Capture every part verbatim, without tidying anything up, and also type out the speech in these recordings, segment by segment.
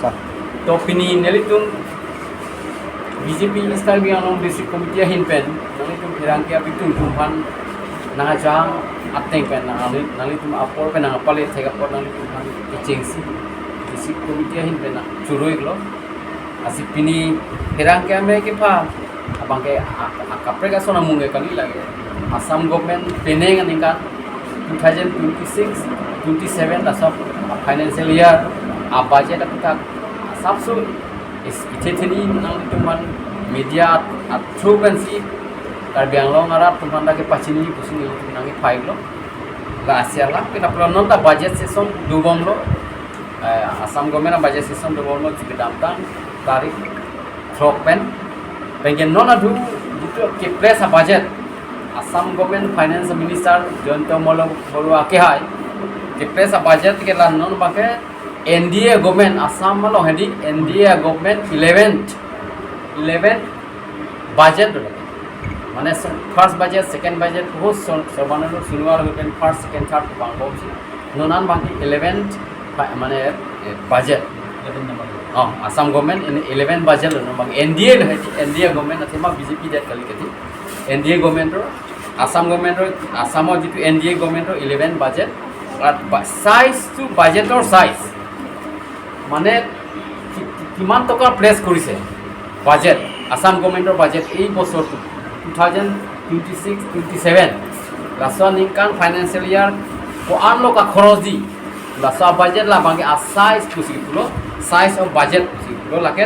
To pini nelitum B J P East Karbi Anglong District Committee ahin pen nanglitum pherangke abitum tumphan nangajang ateng pen nangli nanglitum apor pen nangpale thek apor nanglitum phan kechengsi District Committee ahin pen nangchuroi lo. Lasi pini pherangke ame kepha abangke a- a- kaprek ason amung ke kali lake Assam government penang aningkan two thousand twenty-six twenty-seven laso financial year a budget aputhak asapso is ithetheni nangtumphan media a through pensi Karbi Anglong arat tumphan ta kepachini pusi nelitum nangkephai lo. Lasi alam kita pulo non ta budget session dobom lo. Eh, Assam government a budget session dobom lo kedamtang tarik throk pen. Penke non adu jitu ke press a budget Assam government finance minister Jayanta Malla Barua kehai ke press a budget ke la non abangke N D A government Assam along hedi N D A government eleventh eleventh budget lo. Mane se- first budget, second budget, ho Sar- Sarbananda Sonowal government first, second, third bang bomsi. Non an abangke eleventh pa- mane eh, budget. Oh, Assam government in eleven budget lo, non abang N D A lo, N D A government athema B J P det kali kati. N D A government ro, Assam government ro, Assam jitu N D A government ro eleven budget, আর বা- size to budget or size, মানে কি- কি- কিমান টকা প্লেচ কৰিছে বাজেট, আছাম গভৰ্ণমেণ্টৰ budget এই বছৰটো two thousand twenty six twenty seven, last নিংকান financial year ko-an lo ka khorosji, laso budget labang ke a size pusi pulo, size of budget pusi pulo lake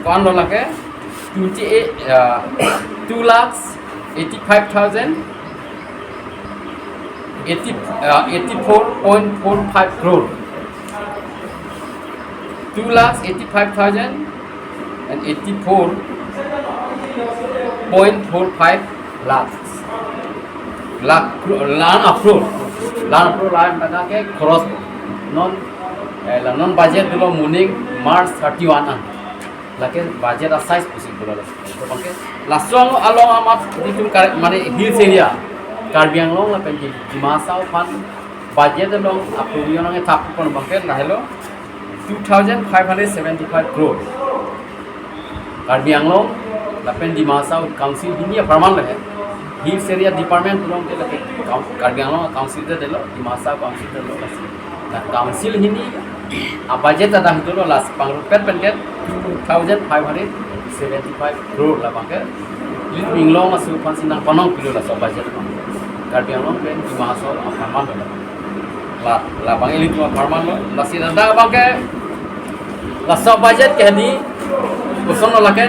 ko-an lo lake twenty eight, uh, two lakhs eighty five thousand eighty, uh, eighty four point four five crore, two lakhs eighty five thousand and eighty four point four five lakhs. Lakh, lakh crore, lakh crore, lakh crore, lakh taka ke khoros non, eh, la non budget dolo muning March thirty one an. Lake budget a size pusi pulo laso. To bangke laso along amat di tum kar- mane hills area, Karbi Anglong lapen di Dima Hasao aphan budget along appropriation nangthap pon bangke lahelo two thousand five hundred seventy five crore. Karbi Anglong lapen Dima Hasao Council hini apharman lahe. Hills area department along ke lake Kar- Karbi Anglong Council te delo, Dima Hasao Council te delo lasi. Na Council hini a budget ta dam dolo lasi pangrupet penke two thousand five hundred seventy five crore labang ke. Lit Minglong asu aphansi nangpanong pilo laso budget. Karbi Anglong pen Dima Hasao apharman dolo. La labang ilitum apharman lo, lasi ladak abangke laso budget ke hedi koson lo lake,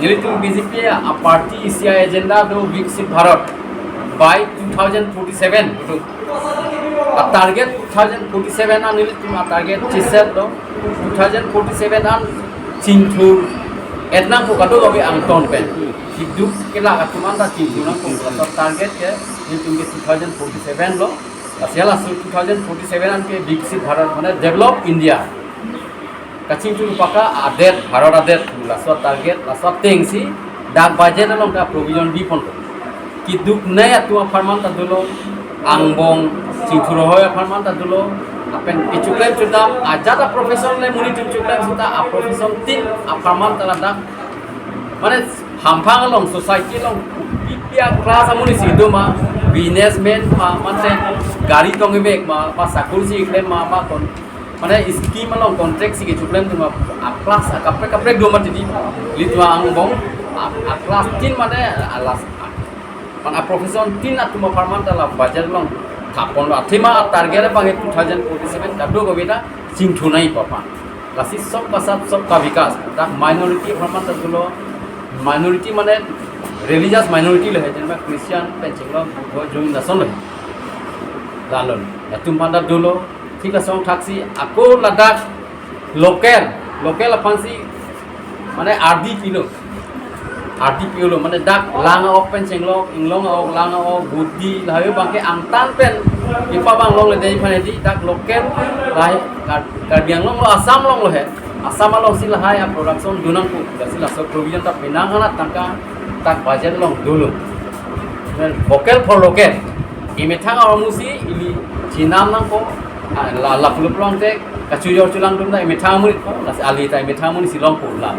nelitum B J P a party isi agenda do Viksit Bharat by two thousand forty seven. A target two thousand forty seven an nelitum a target chiset do two thousand forty seven an chingthur etnang ko kado lobi angton pen. Hiduk ke la katuman ta chingthur nang ko laso target ke nelitum ke two thousand forty seven lo. Lasi laso two thousand forty seven an ke Viksit Bharat mane develop India. Kachingthur paka adet, Bharat adet, laso target, laso atengsi dak budget along ta provision bi pon. Kiduknei atum apharman ta dolo, angbong, chingthur ahoi apharman ta dolo, lapen kechoklem chodam, ajat a profession le monit atum choklem seta a profession tin apharman ta ladak. Mane hamphang along society along B P R class amonit si do ma, businessman ma, mate gari tongvek ma, ma sakuri si klem ma, ma kon, mane scheme along contract si kechoklem do ma, a class a kaprek kaprek do ma titi. Ilitum angbong a, a class tin mane a last a, mane a profession tin atum apharman ta la budget along thap pon lo, athema target abang two thousand forty seven kado ko beta chingthur nangji aphan. Lasi sabka saath sabka vikas. Dak minority apharman ta dolo, minority mane religious minority lo he, jenba Christian pen chenglo, Buddha, Jain lason lo he. Lalo latum aphan ta dolo, thik asong thaksi ako ladak local, local aphansi mane ardi pilo. Ardi pilo mane dak lang ok pen chenglo, inglong ok, lang ok, budi, lahai abangke angtan pen ipa bang longle dei aphan hedi dak local lahai Kar- Karbi Anglong lo, Assam along lo he. Assam alongsi lahai a production do nangkok, lasi laso provision ta penang anat tangka dak budget along dolo. Vocal for local. Imethang armusi ili chinam nangkok, Ah, la, lapu pulote kachojor cholang atum ta emethang amonit ko, lasi ali ta emethang amonit si longpo la.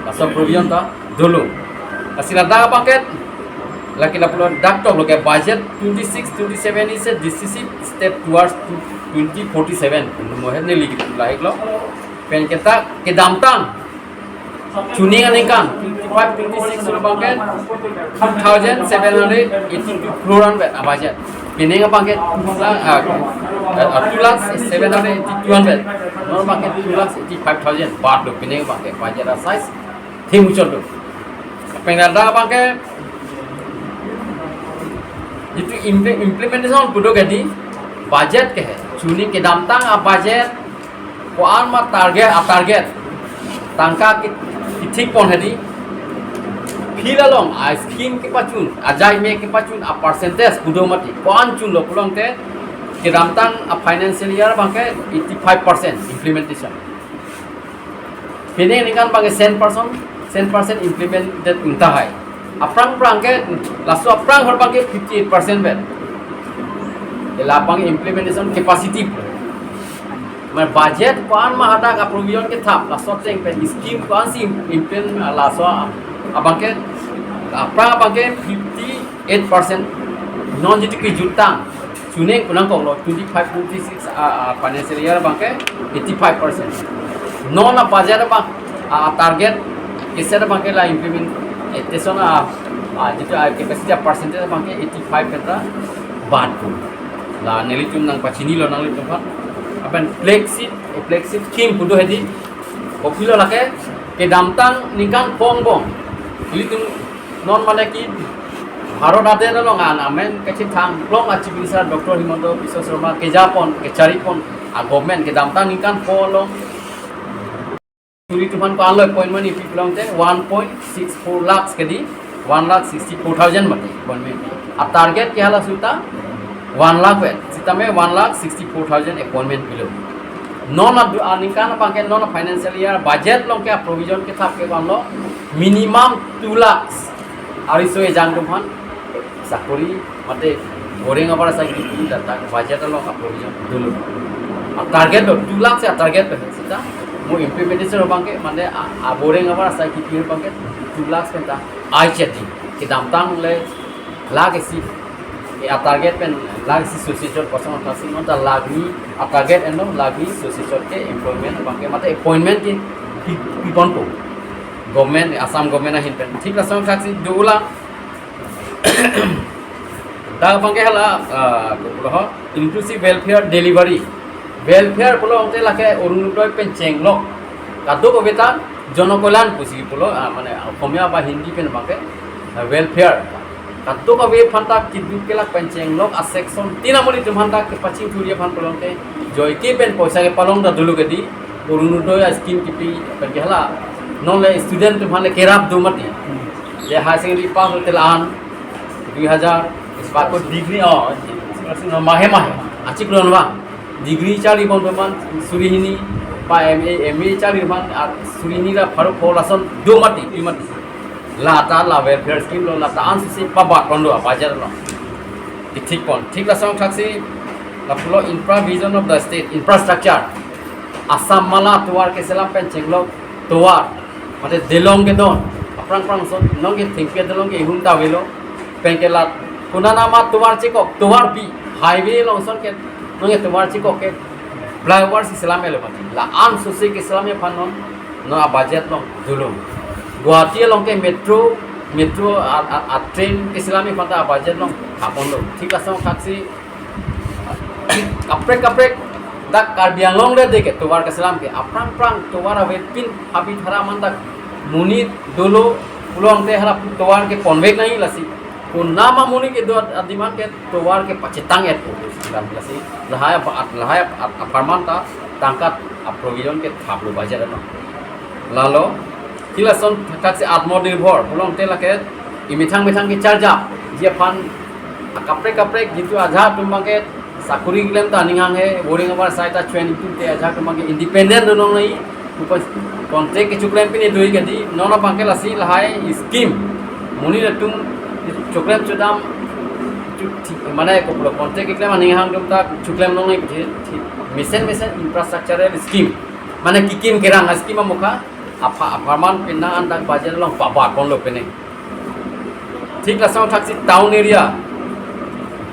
Laso provision ta dolo. Lasi ladak abangke, lake lapu ladak toklo ke budget twenty-six twenty-seven is a decisive step towards twenty forty-seven. Mo he neli lahiklo. Pen kita kedamtang chuning aningkan twenty-five twenty-six abangke two thousand seven hundred eighty-two crore an vet a budget. Pining abangke two lakh, ah, ah, two lakh seven hundred eighty-two an vet. Non abangke two lakh eighty-five thousand baht lo pining abangke budget a size. Thim muchot lo. Pen ladak abangke jitu imple-, implementation pu do ke di budget ke he. Chuning kedamtang a budget ko-an ma target, a target tangka ki-, kithik pon hedi. Field along a scheme kepachun, ajai me kepachun a percentage pu do mati. Ko-an chunlo pulote kedamtang a financial year abangke eighty-five percent implementation. Pining aningkan abangke cent percent, cent percent implemented un tahai. Aphrang aphrang ke, laso aphrang ahut abangke fifty-eight percent vet. Ila abang implementation capacity. Mane budget ko-an ma hadak a provision kethap, laso ateng pen scheme ko-an si implement, laso abangke, aphrang abangke fifty-eight percent. Non jitu kejutang chuning pu nangkoklo twenty-five twenty-six, ah, ah, financial year abangke eighty-five percent. Non a budget abang, ah, target keset abangke la implementation, ah, ah, jitu, ah, capacity a percentage abangke eighty-five pen ta baht pu. La nelitum nangpachinilo nanglitum aphan. Lapen flagship, eh, flagship scheme pu do hedi. Kopilo lake kedamtang ningkan pho angbong ilitum non mane ki Bharat adet along an amen kachethang plong a Chief Minister Doctor Himanta Biswa Sarma kejapon, kecharipon a government kedamtang ningkan pho along suri atum aphan ko-an lo appointment ipi pulote one point six four lakhs ke di, one lakh sixty-four thousand mati appointment. A target ke hala suta one lakh vet. Sitame one lakh sixty-four thousand appointment pilo. Non adu aningkan abangke non financial year budget along ke a provision kethap ke ko-an lo minimum two lakhs ariso ejang atum aphan sakori mate boreng abar asai kipi data budget along a provision dolo. A target lo two lakhs ya target lo sita. Mo implementation abangke mane a, a boreng abar asai kipi abangke two lakhs pen ta ai chedi. Kedamtang le lakh isi, eh, a target pen lakh isi sosisot kosong thasi non ta lakh ni a target eno lakh ni sosisot ke employment abangke mate appointment ke pi, piponpo. Government, Assam government ahin pen. Thik lason thaksi dolang. Dak abangke hala, ah, kopulo ho, inclusive welfare delivery. Welfare pulote lake Orunodoi pen chenglok kadokave ta jonokolyan pusi pulo, ah, mane Okhomia ba Hindi pen abangke, ah, welfare. Kadokave aphan ta keduk kelak pen chenglok a section tin amonit atum aphan ta kepachingthuri aphan pulote joike pen poisa kepalong ta dolo ke di, Orunodoi a scheme kipi pen ke hala. Non le student atum aphan le kerap do mati. Je higher secondary pass hote la-an dui hajar, bako degree, oh, mahe mahe achiklo vang. Degree charli abang atum aphan suri hini, ba M A, M A charli abang, ah, suri hini ra pharo pho lason do mati, pi mati. Lata la welfare scheme lo, lata ansi si pabat kondo a budget lo. Ithik pon. Thik lason thaksi lapulo infra vision of the state, infrastructure. Assam mala tovar keselam pen chenglok tovar. Mate delong kedon. Aphrang aphrang ason nonke thengpi adelong ke ihum ta avelo. Pen ke la konat nama tovar chekok, tovar bi, highway along ason ke nonke tovar chekok ke flyover si selam elo mati. La-an sose keselam aphan non, non a budget along dolo. Guwahati along ke metro, metro a, a, a train keselam aphan ta a budget along apon lo. Thik lason thaksi kaprek kaprek dak Karbi Anglong le de ke tovar keselam ke aphrang aphrang tovar avepin habi thara man dak monit dolo pulote hala tovar ke ponvek nangji lasi. Konat ma monit kedo a demand ke tovar ke pachetang et po. Lasi lahai a, lahai a, aparman ta tangka a provision kethaplo budget ano. Lalo thik lason thaksi Atmanirbhar pulote lake imethang methang kecharjap ji aphan kaprek kaprek jitu ajahak atum abangke sakori keklem ta aning hanghe, boreng abar asai ta choin itum te ajahak atum abangke independent do nang nai, upon contract kechoklem pine do ke di, non abangke lasi lahai scheme monit atum choklem chodam, chu-, thi-, mane kopulo contract keklem aning hang atum ta choklem nang nai puthe, thi-, Mesen mesen infrastructural scheme, mane kekim kerang a-scheme amokha, apha apharman penang an dak budget along paba konlo pene. Thik lason thaksi town area,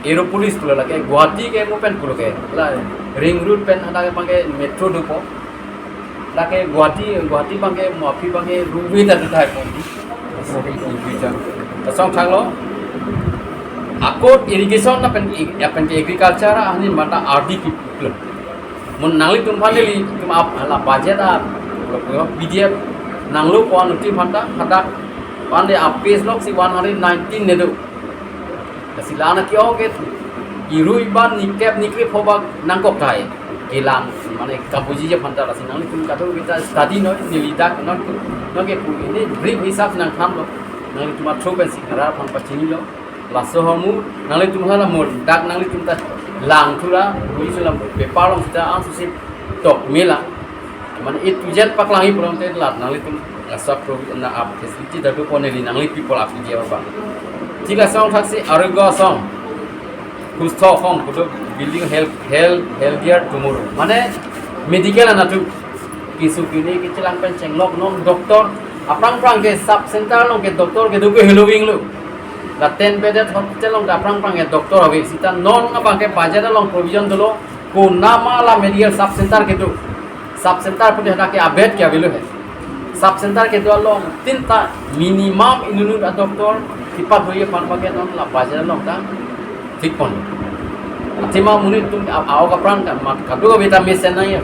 Aeropolis pulo lake, Guwahati ke mo pen pulo ke, la ring road pen ada ke pangke metro dopo. Lake Guwahati, Guwahati pangke, Muapi pangke, rubi ta tu thai pon. Lason thanglo. Ako irrigation lapen, lapen ke agriculture ahin mata R D P pulo. Mo nanglitum aphan nelitum ap, la budget a, P D F nanglo ko anuti aphanta, hadak pande a-page lok si one hundred nineteen nedo. Lasi la-an ke-ong ke, irui ban nikep nikri phobak nangkok thai. Kelang, mane kabuji aphanta lasi nanglitum kadokave ta study noi, neli dak non, non ke pu ini brief hisap nangthanlo. Nanglitum athro pensi kara aphan pachinilo. Laso ahormu, nanglitum hala mo, dak nanglitum ta lang thura, bui sulam paper along sita ansusi tok mela. Mane A to Z paklangji pulote la nanglitum laso pro na ap facility dadu pon neli nangli people ap dia apa. Thik lason thaksi arogya asong. Hustho khong kudo building health, health, healthier tomorrow. Mane medical anatthu kisu kini kichelang pen chenglok non doctor aphrang phrang ke sub center along ke doctor kedo ke heloving lo. La ten bedded hospital along ke aphrang phrang ke doctor ave sita non abang ke budget along provision dolo ko nama la medical sub center kedo. Sub center pute hadak ke abed ke avelo he. Sub center kedo along tinta minimum inut inut a-doctor kipat hoye aphan abang ke non la budget along ta thik pon. Athema monit atum a-, a-ok apran kan mat kadokave ta mesen nangji.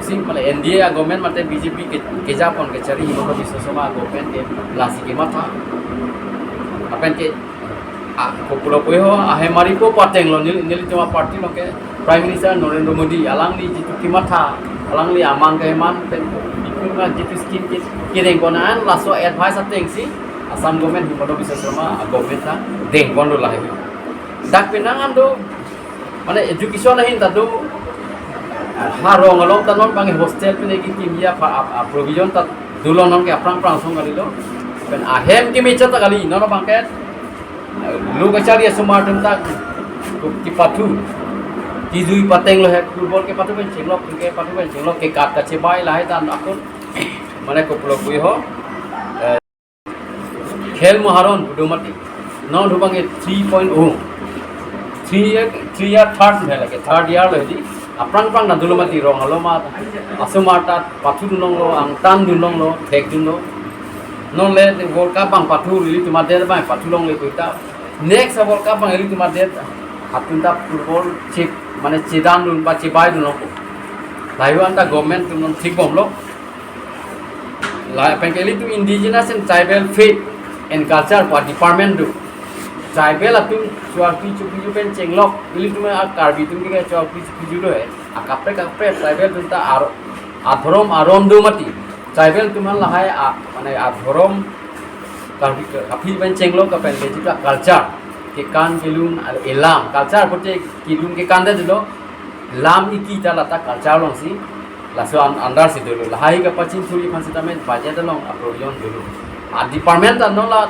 Isi mane N D A a-government mate B J P ke, keja pon kechari Himanta Biswa Sarma a-government ke lasi kematha. Lapen ke, a, kopilo puho, ahem ari po patenglo neli, nelitum a-party along ke Prime Minister Narendra Modi alangli jitu kematha, alangli amang keman pen bikur ma jitu scheme ke, kedeng pon an laso advice atengsi Assam government Himanta Biswa Sarma a-government ta deng pon do lahai. Dak penang an do, mane education ahin ta do, ha rong along ta non bang hostel pen eki kimia pa ap, ap provision ta dolo non ke aphrang phrang song kalilo. Pen ahem kemecha ta kali, non bang ke, lo kachari asomar atum ta kipathu. Kijui patenglo he, football kepathu pen chenglok, cricket pathu pen chenglok, kekat kachebai lahai ta akun. Mane kopilo puho. Khel Maharan pudo mati. Non hu bang ke three point oh. Three year, three year third hai lake. Third year lo di. Aphrang phrang na dolo mati rong aloma. Asomar ta pathu dunlonglo, angtan dunlonglo, thek dunlo. Non le World Cup bang pathu ilitum adet bang pathu longle ko ta. Next World Cup bang ilitum adet atum ta football chip mane chedan dun ba chebai dunlo ko. Lahai an ta government atum non thik bomlo. Lapen ke ilitum Indigenous and Tribal Faith and Culture pu department do. Tribal atum chuarpi chupiju pen chenglok, ilitum a-Karbi atum ke chuarpi chupiju do he. A kaprek kaprek tribal atum ta ar-, adhorom aron do mati. Tribal atum han lahai a, mane adhorom Karbi ke, aphi pen chenglok kapen ke jitu culture, kekan kelun, al-, elam, culture pute kelun kekan ta dolo, lam iki ta lata culture alongsi, laso an-, andar si dolo. Lahai kapachingthurji aphan sitame budget along a-provision dolo. A-department ta non la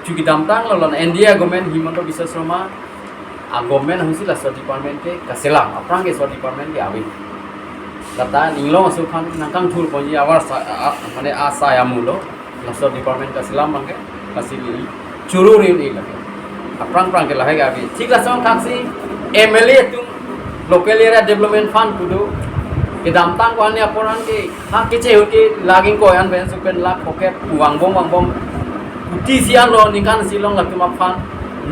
chukidamtanglo, la N D A government Himanta Biswa Sarma a-government ahutsi laso department ke kaselam, aphrang ke laso department ke ave. Lata ninglong aso aphan nangkangthur ponji avar sa, a, a, mane asai amulo, laso department kaselam bang ke, kasili churu ri-un-e lake. Aphrang phrang ke lahai ke ave. Thik lason thaksi M L A atum local area development fund pudo. Kedamtang ko-an apor an ke, ha keche ahut ke laging ko an pen supen lak poke vangbom vangbom kuti isi anlo ningkan isi along latum aphan.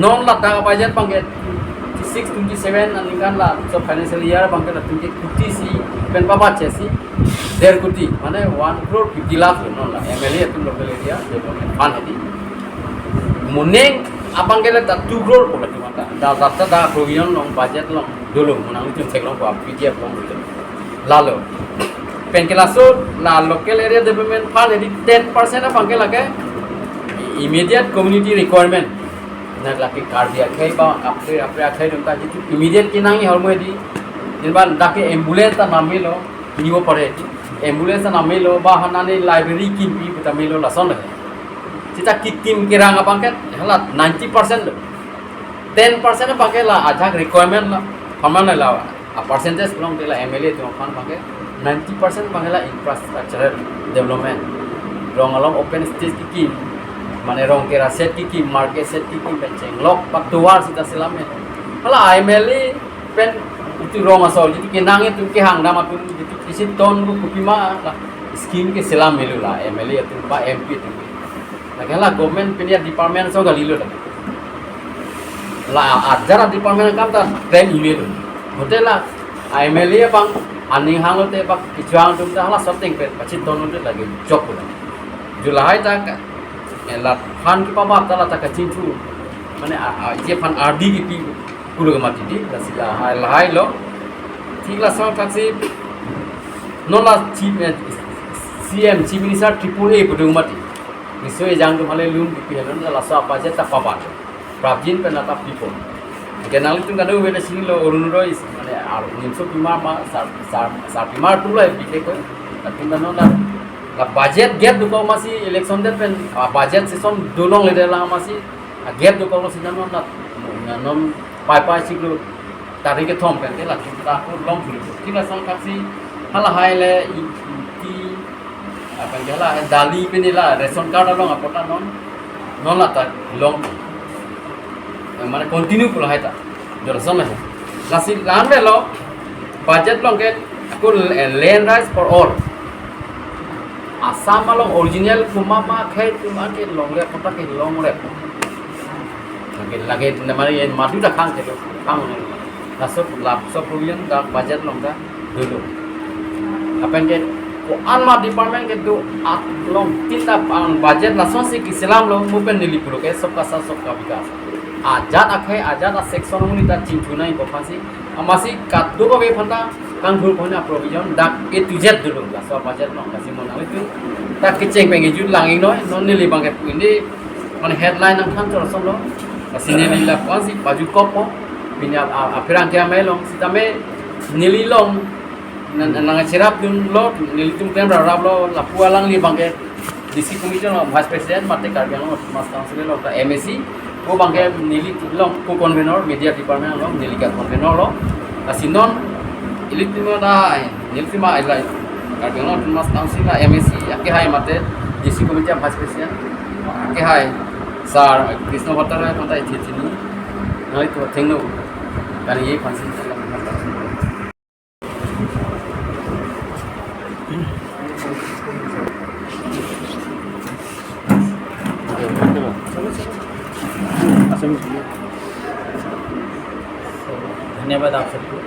Non lata budget bang ke twenty-six twenty-seven aningkan laso financial year bang ke latum ke kuti isi pen pabat chesi der kuti, mane one crore fifty lakh lo non la M L A atum local area development fund hedi. Moning abang ke lata two crore ko latum ata. Da, da, da, da provision along budget along dolo, mo nanglitum theklong ko P D F along dolo. Lalo. Pen ke laso la local area development fund hedi ten percent abang ke lake immediate community requirement. Na lake Karbi akhei ba apre apre akhei atum ta jitu immediate kenangji ahormu hedi. Jin ba dak ke ambulance ta namelo, nibo pare hedi. Ambulance ta namelo ba hanane library kimpi pu ta melo lason le. Sita kekim kerang abang ke hala ninety percent lo. Ten percent abang ke la ajak requirement la, paman la. A percentage pulote la M L A atum aphan abangke ninety percent abangke la infrastructural development. Rong along open stage kekim, mane rong kera set kekim, market set kekim, pen chenglok patovar sita selam e. Hala M L A pen itum rong asor, itum kenang itum kehang dam atum itum isi ton ru kopima la scheme keselam melo la M L A atum ba M P atum. Lake la government pen ya department so kalilo la. La ajat department akam ta pen email. Hote la M L A abang aning hanglote bak kechuang atum ta hala soteng pen pachit ton hote lake jok pula. July ta ka, eh, la phan kepabap ta la ta kachingthu. Mane a, a, je phan ardi kepi pulo mati di, lasi lahai, lahai lo. Thik laso thaksi non la chief, eh, C M, Chief Minister triple A pudung mati. Niso ejang atum hale lun kepi halon laso budget ta paban. Prapjin pen ata pipon. Ke nanglitum kado wele sini lo Orunodoi is, mane ar nimso pima ma sar, sar, sar pima tu la bike ko. Tapi non la, la budget gap dokok masi election det pen, ah, budget session dolongle de la masi, ah, gap dokok masi non la, non pai pai siklo tarik kethom pen ke la ta ko long thulu. Thik laso thaksi halahai le i, i, Apa yang la dali pen la ration card along apot ta non, non la ta long. Mane continue pula hai ta. Jor son hai. Lasi lan melo budget along ke aku, eh, land rights for all. Assam along original kuma ma khai tu ma ke longle apot ta ke long rep. Lake, lake namari en madu ta khang ke khang. Laso lap so provision ta budget along ta dolo. Apa yang ke ko-an ma department kedo along tinta pang budget lasonsi keselam lo, mo pen neli pulo ke sabka saath sabka vikas. Ajat akhei, ajat a section muni ta chingthunai bo phansi. Amatsi kadokave aphan ta kangthur aphan a provision dak A to Z dolo. Laso budget along lasi mo nanglitum ta kecheng pen kejut lang ingnoi, non neli abangke pu indi mane headline nangthan chor asonlo. Lasi neli lapuan si pajutkokpo. Pini a, a, apherangke amei along sitame neli along nang, nang, nangcherapdunlo, nelitum klem rapraplo, lapu alangli abangke D C committee along vice president mate Karbi Anglong Autonomous Council along ta M A C, ko abangke neli along ko convener, media department along neli ke convener lo. Lasi non ilitum ta, nelitum ta ilai Karbi Anglong Autonomous Council la M A C akehai mate D C committee vice president akehai sir Krishna Bhattacharya kanta ithi thini nai to thengno kali ye pansin. धन्यवाद आप सबको।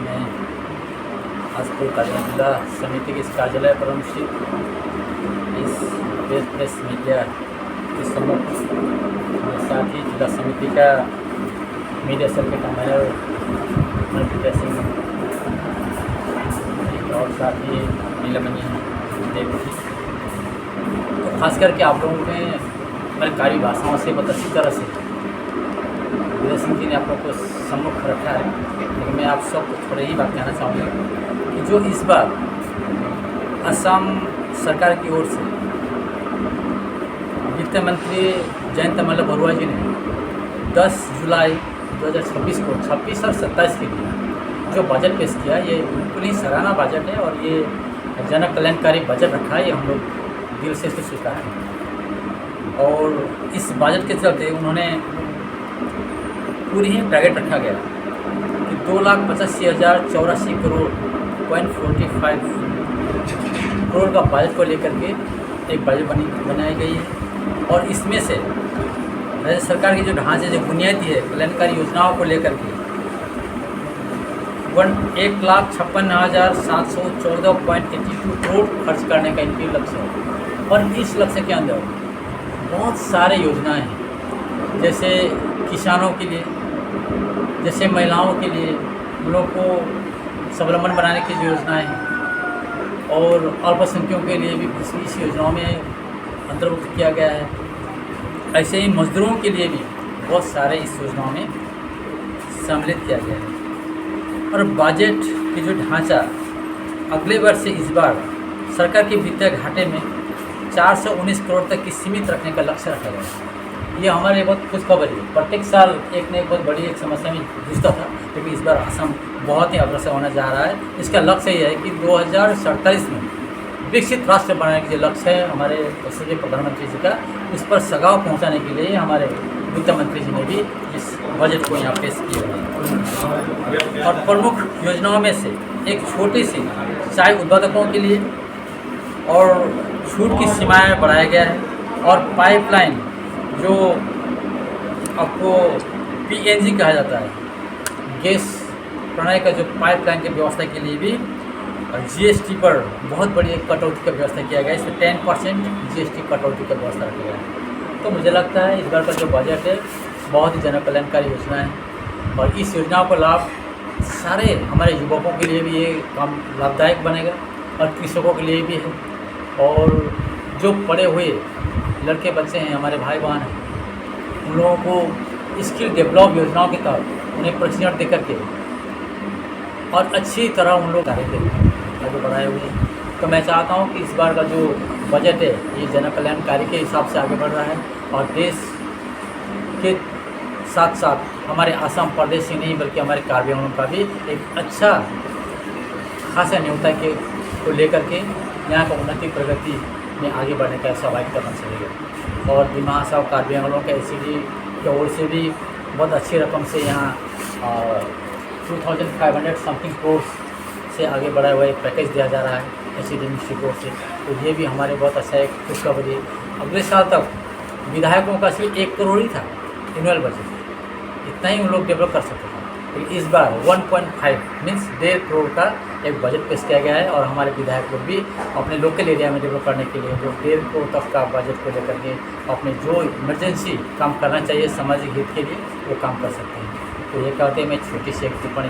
मैं आज कोलकाता जिला समिति के इस कार्यालय पर अनुष्ठित इस प्रेस, प्रेस मीडिया के सम्मुख और साथ ही जिला समिति का मीडिया सेल के कन्वीनर मनप्रीत सिंह और साथ ही नीलमणि देवी जी। तो खास करके आप लोगों ने हमारी कार्य भाषाओं से बहुत अच्छी तरह से विजय सिंह जी ने आप लोग को सम्मुख रखा है, लेकिन मैं आप सबको थोड़े ही बात कहना चाहूँगा कि जो इस बार असम सरकार की ओर से वित्त मंत्री जयंत मल्ल बरुआ जी ने दस जुलाई दो हज़ार छब्बीस को, छब्बीस और सत्ताईस के लिए जो बजट पेश किया, ये बिल्कुल ही सराहना बजट है और ये जन कल्याणकारी बजट रखा है, ये हम लोग दिल से इसको स्वीकार करें। और इस बजट के चलते उन्होंने पूरी ही टारगेट रखा गया कि दो लाख पचासी हज़ार चौरासी crore point forty five crore का बजट को लेकर के एक बजट बनी, बनाई गई है। और इसमें से राज्य सरकार की जो ढांचे, जो बुनियादी है, कल्याणकारी योजनाओं को लेकर के वन, एक लाख छप्पन हज़ार सात सौ चौदह पॉइंट एटी टू करोड़ खर्च करने का इनके लक्ष्य है। और इस लक्ष्य के अंदर बहुत सारे योजनाएं हैं, जैसे किसानों के लिए, जैसे महिलाओं के लिए, उन लोगों को स्वावलंबन बनाने की जो योजनाएं हैं, और अल्पसंख्यकों के लिए भी इस, इस योजनाओं में अंतर्भुक्त किया गया है। ऐसे ही मजदूरों के लिए भी बहुत सारे इस योजनाओं में सम्मिलित किया गया है। और बजट की जो ढांचा अगले वर्ष से इस बार सरकार के वित्तीय घाटे में चार सौ उन्नीस करोड़ तक की सीमित रखने का लक्ष्य रखा गया है। ये हमारे लिए बहुत खुशखबरी है। प्रत्येक साल एक न एक बहुत बड़ी एक समस्या में जूझता था, क्योंकि इस बार असम बहुत ही अग्रसर होने जा रहा है। इसका लक्ष्य यह है कि दो हज़ार सैंतालीस में विकसित राष्ट्र बनाने के जो लक्ष्य है हमारे यशस्वी प्रधानमंत्री जी का, उस पर सगाव पहुंचाने के लिए हमारे वित्त मंत्री जी ने भी इस बजट को यहाँ पेश किया है। और प्रमुख योजनाओं में से एक छोटी सी चाय उत्पादकों के लिए और छूट की सीमाएं बढ़ाया गया है, और पाइपलाइन, जो आपको पीएनजी कहा जाता है, गैस प्रणाली का जो पाइपलाइन की व्यवस्था के लिए भी जीएसटी पर बहुत बड़ी एक कटौती का व्यवस्था किया गया है। इसमें टेन परसेंट जीएसटी कटौती का व्यवस्था रखा गया है। तो मुझे लगता है इस बार का जो बजट है, बहुत ही जनकल्याणकारी योजना है, और इस योजनाओं का लाभ सारे हमारे युवकों के लिए भी ये काम लाभदायक बनेगा, और कृषकों के लिए भी है, और जो पढ़े हुए लड़के बच्चे हैं, हमारे भाई बहन हैं, उन लोगों को स्किल डेवलप योजनाओं के तहत उन्हें प्रशिक्षण दे करके और अच्छी तरह उन लोग कार्य के आगे बढ़ाए हुए हैं। तो मैं चाहता हूँ कि इस बार का जो बजट है, ये जनकल्याणकारी के हिसाब से आगे बढ़ रहा है, और देश के साथ साथ हमारे असम प्रदेश ही नहीं, बल्कि हमारे कार्बी आंगलोंग का भी एक अच्छा खासा न्योता के को लेकर के यहाँ का उन्नति प्रगति में आगे बढ़ने का स्वाभाविक कदम चलेगा। और दिमा हासाओ कार्बी आंगलोंग का एसीडी की ओर से भी बहुत अच्छी रकम से यहाँ two thousand five hundred something crore से आगे बढ़ा हुआ एक पैकेज दिया जा रहा है एसीडी मिनिस्ट्री की ओर से। तो ये भी हमारे बहुत अच्छा एक खुशखबरी है। अगले साल तक विधायकों का सिर्फ एक करोड़ ही था एनुअल बजट, इतना ही उन लोग डेवलप कर सकते थे। लेकिन इस बार वन पॉइंट फ़ाइव मीन्स डेढ़ करोड़ का एक बजट पेश किया गया है, और हमारे विधायक लोग भी अपने लोकल एरिया में डेवलप करने के लिए वो डेढ़ करोड़ तक का बजट को लेकर के अपने जो इमरजेंसी काम करना चाहिए सामाजिक हित के लिए, वो काम कर सकते हैं। तो ये कहते हैं, मैं छोटी सी एक टिप्पणी